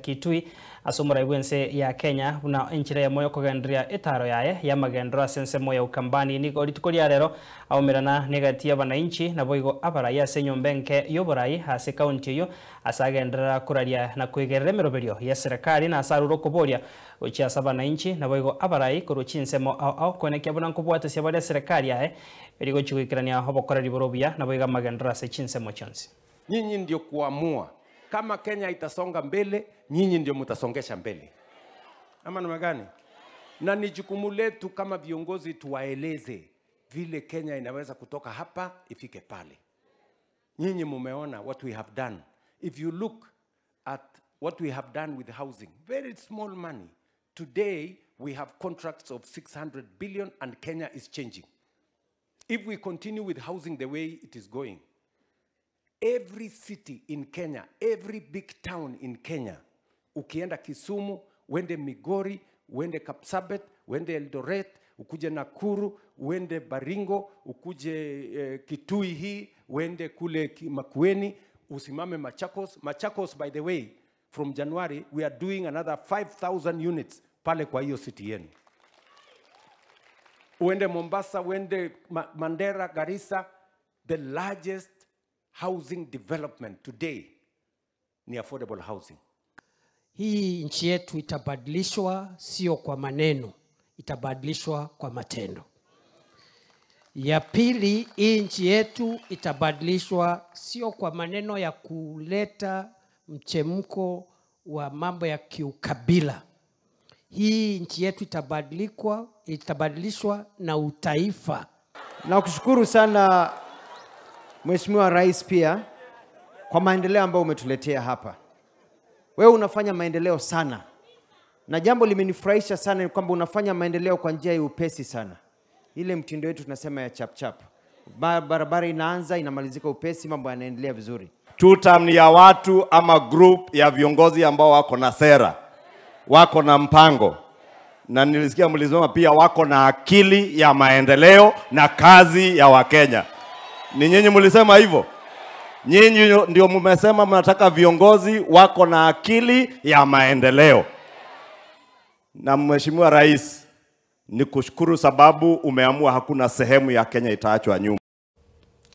Kitui ase bwense ya Kenya buna enchira ya moyo kogendria etaro yaye ya magendro ase moyo ukambani nigo rituko ria rero aumerana negati ya bananchi naboigo abaraya ase nyombenke yoborai ase county yo asagendera kuraria na kwegerera emeroberio ya serikali na asaruro koboria gochia ase abananchi naboigo abarai koruchi ensemo ao konekia buna nkobwate sia baria serikali yaye erigochi goikerania obokoreri borobia naboigo amagendero ase chinsemo chionsi. Nyinyi ndio kuamua kama Kenya itasonga mbele, nyinyi ndio mtasongesha mbele. Ama namna gani? Na ni jukumu letu kama viongozi tuwaeleze vile Kenya inaweza kutoka hapa ifike pale. Nyinyi mumeona what we have done. If you look at what we have done with housing, very small money. Today we have contracts of 600 billion and Kenya is changing. If we continue with housing the way it is going, every city in Kenya, every big town in Kenya, ukienda Kisumu, uende Migori, uende Kapsabet, uende Eldoret, ukuje Nakuru, uende Baringo, ukuje Kitui hii, uende kule Makueni, usimame Machakos. Machakos, by the way, from January, we are doing another 5,000 units pale kwa hiyo city yenu. Uende Mombasa, uende Mandera, Garissa, the largest housing development today ni affordable housing. Hii nchi yetu itabadilishwa sio kwa maneno, itabadilishwa kwa matendo. Ya pili, hii nchi yetu itabadilishwa sio kwa maneno ya kuleta mchemko wa mambo ya kiukabila. Hii nchi yetu itabadilishwa na utaifa. Na kushukuru sana Mheshimiwa Rais pia kwa maendeleo ambayo umetuletea hapa. Wewe unafanya maendeleo sana. Na jambo limenifurahisha sana ni kwamba unafanya maendeleo kwa njia ya upesi sana. Ile mtindo wetu tunasema ya chap chap. Barabara inaanza, inamalizika upesi, mambo yanaendelea vizuri. Two term ni ya watu ama group ya viongozi ambao wako na sera, wako na mpango. Na nilisikia mlisema pia wako na akili ya maendeleo na kazi ya Wakenya. Ni nyinyi mlisema hivyo? Nyinyi ndio mmesema mnataka viongozi wako na akili ya maendeleo. Na Mheshimiwa Rais, nikushukuru sababu umeamua hakuna sehemu ya Kenya itaachwa nyuma.